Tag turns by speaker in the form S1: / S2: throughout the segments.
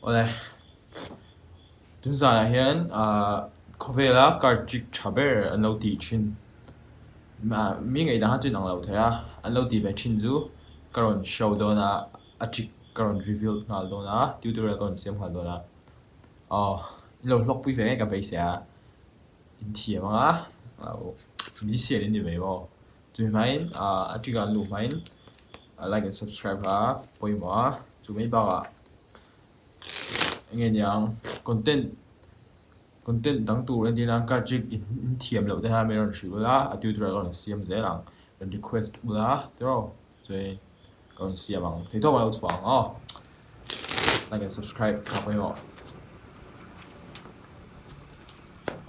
S1: Awle, tun zanah hian khawvela card trick tha ber an lo tih thin mi ngaihdan kha chu inang lo thei a, an lo tih ve thin chu ka rawn show dawn a, a trick ka rawn reveal nghal dawn a, tutorial ka rawn siam nghal dawn a, aw in lo hlawkpui ve ngei ka beisei a, in thiam ang a, mi sial in ni ve maw. Chumi hmain a trick ah an luh hmain like and subscribe kha pawimawh a, chu mai bakah enge niang content content dang tur entir nan card trick in thiam loh te kha min rawn hrilh ula a tutorial ka rawn siam zel ang rawn request ula tiraw chuan ka rawn siam ang theihtawp a lo chhuah ang aw like and subscribe kha pawimawh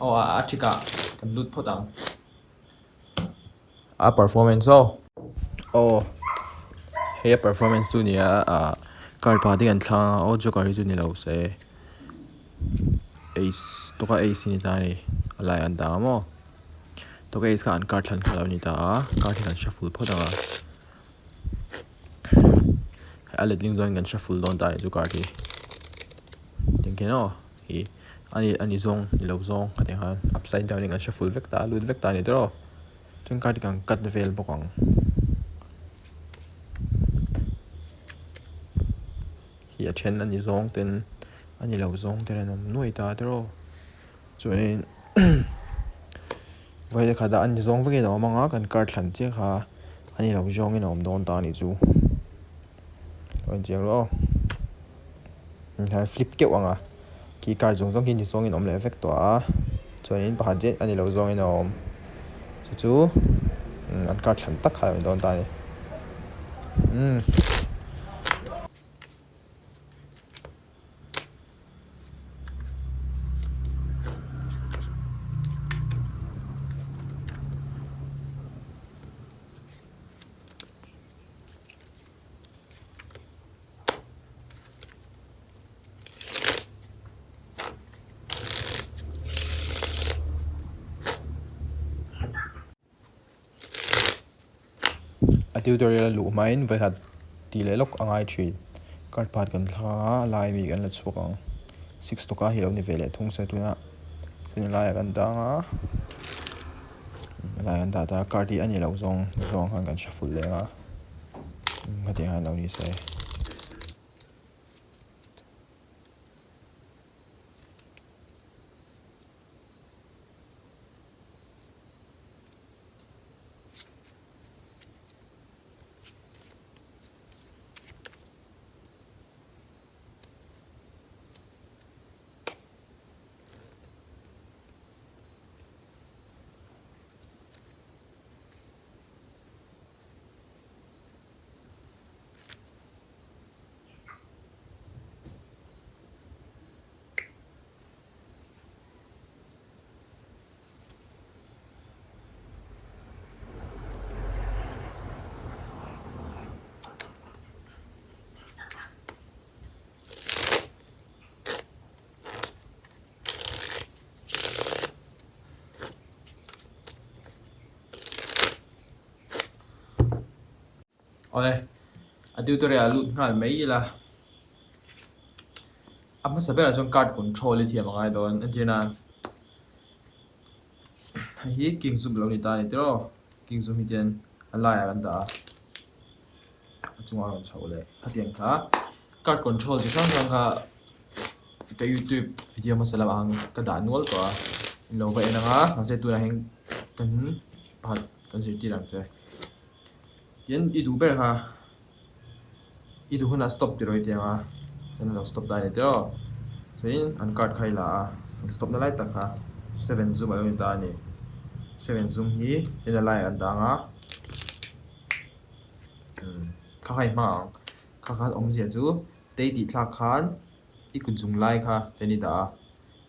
S1: aw a trick ah kan lut phawt ang. A performance aw. Aw hei a performance chu nia ah card pakhat hi kan thlang a aw joker hi chu ni lo se ace tawka ace hi ni ta a ni a laiah an dah ang maw tawka ace kha an card thlan kha a lo ni ta a card hi kan shuffle phawt ang a a letling zawngin kan shuffle dawn ta a nih chu card hi engkim aw. Ih a ni a ni zawng ni lo zawng ka tih ang khan upside down in kan hre full vek ta a lut vek ta a ni tawh aw chuan card hi kan cut vel bawk ang hi a then a ni zawng ten a ni lo zawng ten an awm nuai ta tawh aw chuanin vawi khat ah a ni zawng vekin a awm ang a kan card thlan chiah kha a ni lo zawngin a awm dawn ta a nih chu a inchiang rawh aw. Hian flip keuh ang a khi card zawng zawng khi ni zawngin a awm leh vek tawh a chuanin pakhat zet a ni lo zawngin a awm chu chu an card thlan tak kha a ni dawn ta a ni umm. A tutorial a luh hmain vawikhat tih leh lawk a ngai thin. Card pakhat kan thlang a, a lai ami kan la chhuak ang. Six tawka hi a lo ni ve leh thung se tunah chuan a laiah kan dang a, a laiah kan dah ta a, card hi a ni loh zawng zawng khan kan shuffle leh ang a. Hetiang hian lo ni se. Awle, a tutorial a lut nghal mai ila. A hmasa berah chuan card control i thiam a ngai dawn entir nan hei hi king zoom lo ni ta a ni tiraw king zoom hi tian a laiah kan dah a a chungah a rawn chhoh leh khatiang kha card control chi hrang hrang kha ka youtube video hmasa lamah khan ka dah nual tawh a in lo va en ang a mahse tunah hian kan pakhat kan zirtir ang che tin i duh ber kha i duh hunah stop tih rawh i ti ang a chuan a lo stop ta a ni tiraw chuanin an card kha i la a an stop na lai tak kha seven zoom a lo ni ta a ni seven zoom hi tin a laiah an dang a kha kha i hmang ang kha khan awmzia chu tei tih thlak khan i kut zung lai kha ten i dah a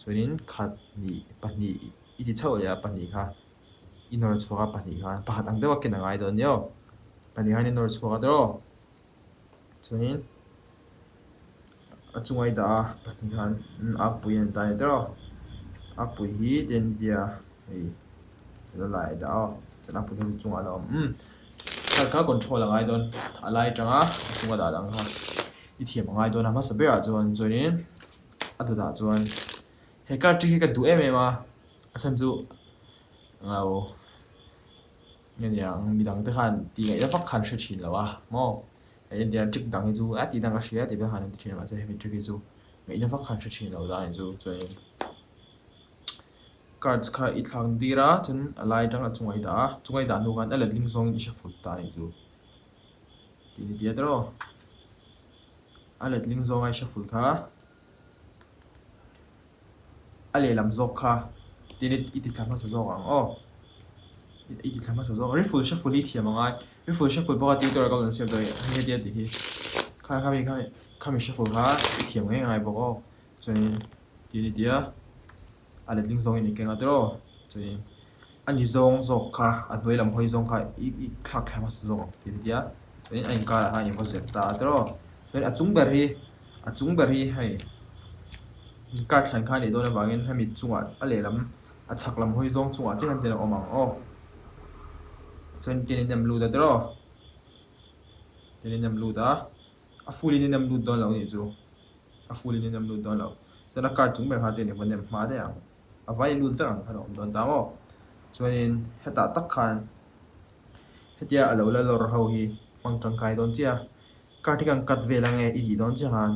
S1: chuanin khat hnih pahnih i ti chauh leh a pahnih kha i nawr chhuak a pahnih khan pakhat ang deuh a ken a ngai dawn nia aw pahnih khan i nawr chhuak a tiraw chuanin a chunga i dah a pahnih khan akpui an ta a ni tiraw akpui hi ten i tia hei la lai a dah aw chuan akpui kha chu chungah a la awm umm kha kha control a ngai dawn a lai atanga a chunga dah dang kha. I thiam a ngai dawn a hmasa berah chuan chuanin a dawtah chuan he card trick hi ka duh em em a, a chhan chu englo nge niang midang te khan tih ngaihna vak khan hre thin lo a maw hei entir nan trick dang hi chu a tih dang ka hria tih vel khan an ti thin a mahse hemi trick hi chu ngaihna vak khan hre thin lo dan chu chuanin cards kha i thlak tir a chuan a lai atang a chungah i dah a chunga i dah hnu khan a letling zawngin i hre fut ta a nih chu. Tih ni tia tawh a letling zawng a i shuffle kha a lehlam zawk kha tin i ti thla hmasa zawk ang aw i ti thla hmasa zawk riffle shuffle hi thiam a ngai riffle shuffle pawh kha tutorial ka rawn siam tawh hei hetia tih hi kha khami khami khami shuffle kha i thiam ngei ngai bawk aw chuanin tih ni tia a letling zawngin i keng a tiraw chuanin a ni zawng zawk kha a hnuai lam hawi zawng kha i i thlak thla hmasa zawk ang tih a ni tia chuanin a inkarah khan a invaw zep ta a tiraw chuan a chung ber hi a chung ber hi hei inkar thlan kha a nih dawn avangin hemi chungah a lehlam a chhak lam hawi zawng chungah chiah hian tel a awm ang aw chuan tin in nem lut a tiraw tin in nem lut a a full in i nem lut dawn lo a nih chu. A full in a nem lut dawn lo. Chuan a card chung ber kha te in va nem hma daih ang. A vai lut vek ang khan a awm dawn ta maw. Chuanin hetah tak khan hetia a lo la lawr ho hi hmang tangkai dawn chiah a. Card hi kan cut vel ange i tih dawn chiah khan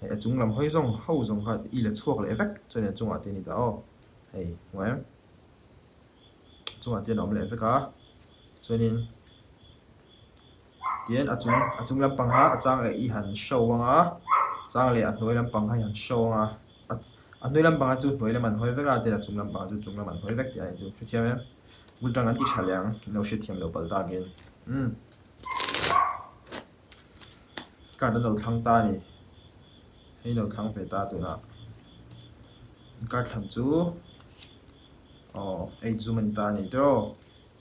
S1: hei a chung lam hawi zawng ho zawng kha i la chhuak leh vek chuan a chungah te a ni ta aw. Hei hmu em? A chungah te an awm leh vek a. Chuanin. Tihian a chung a chung lampang kha a chang leh i han show ang a, chang leh a hnuai lampang kha i han show ang a, a a hnuai lampang kha chu hnuai lam an hawi vek a tin a chung lampang kha chu chung lam an hawi vek tih a nih chu hrethiam em? Bul tang an ti tha leh ang in lo hrethiam lo palh takin umm card an lo thlang ta a ni hei lo thlang ve ta tunah card thlan chu aw eight zum a ni ta a ni tiraw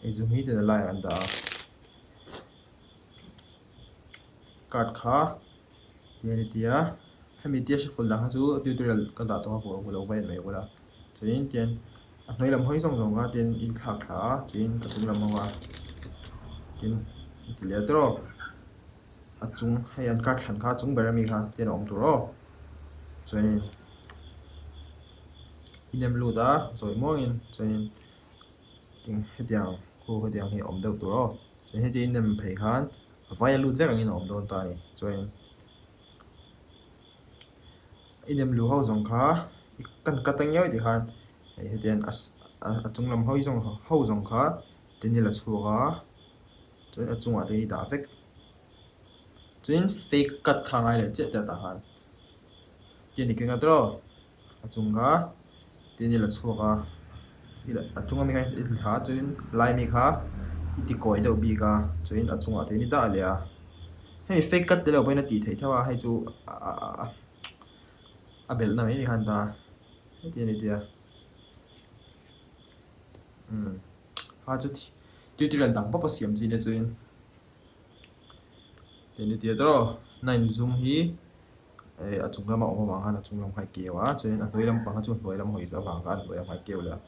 S1: eight zum hi tin a laiah an dah a. Card kha tihian i ti a hemi tia shuffle dang kha chu tutorial ka dah tawh a vuah vuah lo va en mai bawk a chuanin tihian a hnuai lam hawi zawng zawng kha tihian i thlak thla a chuanin a chung lam ho a tin i ti leh tawh a chung hei an card thlan kha a chung ber ami kha tihian a awm tur aw chuanin i nem lut a zawi muangin chuanin. Eng hetiang khu hetiang hi a awm deuh tur aw. Chuan heti in nem phei khan a vai a lut vek angin a awm dawn ta a ni. Chuan i nem luh ho zawng kha i kan cut a ngiau tih khan hei hetiang a a chung lam hawi zawng ho zawng kha tin i la chhuak a chuan a chungah te i dah vek. Chuan fake cut kha a ngai leh chiah tah khan tin i keng a tiraw. A chung kha tin i la chhuak a i la a chung ami kha i thla a chuanin lai mi kha i ti kawi deuh bik a chuanin a chungah te hian i dah leh a hemi fake cut te lo pawhin a tih theih tho a hei chu ahh a belhna mai mai khan ta heti a ni tia umm kha chu tutorial dang pawp a siam chi nia chuanin ti a ni tia tawh nine zum hi. Eh a chung lama awm avang khan a chung lam kha i keu a chuanin a hnuai lampang kha chu hnuai lam hawi avang khan hnuai lam kha i keu leh a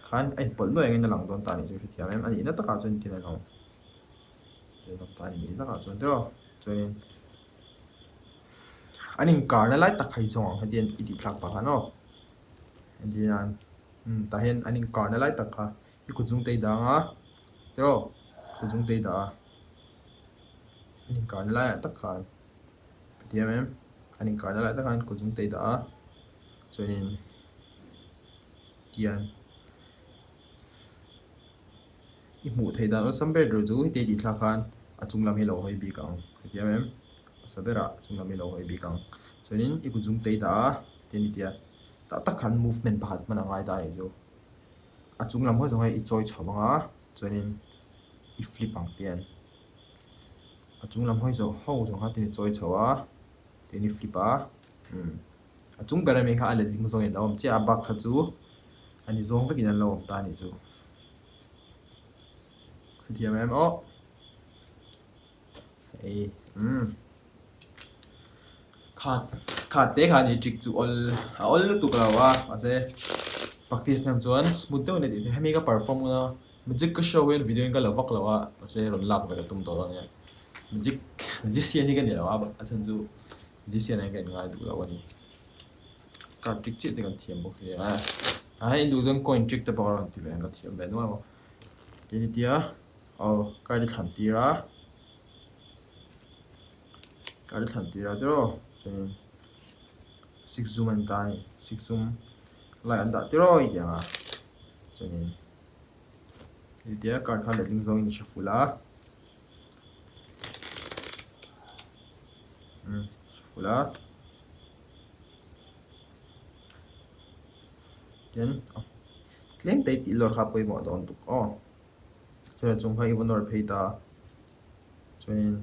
S1: khan a inpawlh nuai angin a lang dawn ta a nih chu hrethiam em a nihna takah chuan tin a awm hnuai lam ta a nih takah chuan tiraw chuanin an inkarna lai tak kha i zawng ang hetiang i tih thlak pah khan aw entir nan umm tah hian an inkarna lai tak kha i kut zung te i dang a tiraw kut zung te i dah a an inkarna laiah tak khan. Ka ti em em, an inkarna lai tak khan kut zung te i dah a, chuanin tian i hmuh theih dan awlsam ber tur chu heti tih thlak khan a chung lam hi a lo hawi bik ang, ka ti em em, hmasa berah a chung lam hi a lo hawi bik ang, chuanin i kut zung te i dah a, tian i ti a, tah tak khan movement pakhat hman a ngai ta a nih chu, a chung lam hawi zawng hi i chawi chho ang a, chuanin i flip ang tian. A chung lam hawi zawh ho zawng kha tin i chawi chho a tin i flip a umm a chung ber ami kha a letling zawngin a lo awm chiah a bak kha chu a ni zawng vekin an lo awm ta a nih chu hetiang em aw hei umm kha kha te kha ni trick chu awl a awl lutuk lo a mahse practice hnem chuan smooth deuh a ni tih theih hemi ka perform a. Magic ka show hian video in ka la vak lo a, mahse rawn lak ve ka tum tawh lo ania. Magic Magician hi ka ni lo a, a chhan chu magician ah hian ka inngai duh lo a ni. Card trick chiah te kan thiam bawk si a. A in duh chuan coin trick te pawh a rawn ti ve ang ka thiam ve nual bawk. Tin i tia aw card i thlan tir a, card i thlan tir a tiraw chuanin six zum an ta a ni, six zum lai an dah tiraw i ti ang a chuanin i tia card kha letling zawngin i shuffle a. Umm shuffle a. Tin tlem te tih lawr kha pawimawh dawn tuk aw. Chuan a chung kha i va nawr phei ta. Chuanin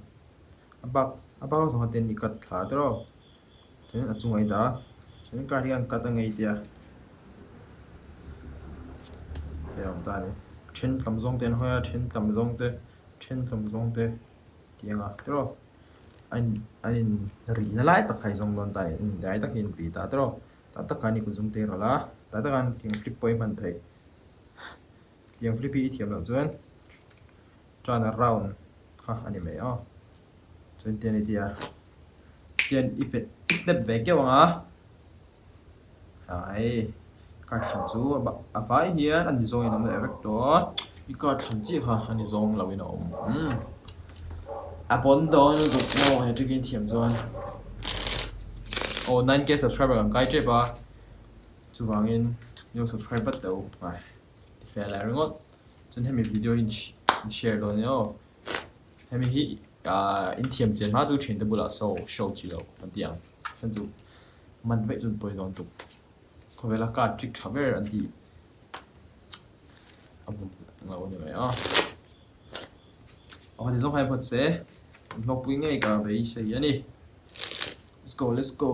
S1: a bak a bak zawng kha ten i cut thla tawh rawh. Chuan a chungah i dah a. Chuan car hi an cut a ngei tia. Hei a awm ta a ni. Then tlam zawng te an hawi a, then tlam zawng te, then tlam zawng te tih anga tawh rawh. A in a in rihna lai tak kha i zawng dawn ta a ni. In dai tak hi a in ri ta tawh rawh. Tah tak khan i kut zung te rawlh a, tah tak khan tiang flip pawh i hman theih. Tiang flip hi i thiam loh chuan turn around kha a ni mai aw. Chuan tiang i ti a, tiang i fet i snap ve keuh ang a, hai car thlan chu a vai hian a ni zawng in a awm leh vek tawh a, i car thlan chiah kha a ni zawng lo in a awm. Umm a pawn dawn lutuk maw he trick in thiam chuan aw 9k subscriber kan kai tep a chuvangin new subscribe vat teh u ai ti fel leh ringawt chuan hemi video hi in share dawn nia aw hemi hi ah in thiam chian hma chu thiante bulah saw show chi lo kan ti ang chhan chu man vaih chu an pawi dawn tuk khawvela card trick tha ber an tih a bum lo a ni mai a. Aw ti zawng hai phawt se, an hlawkpui ngei ka beisei a ni. Let's go, let's go.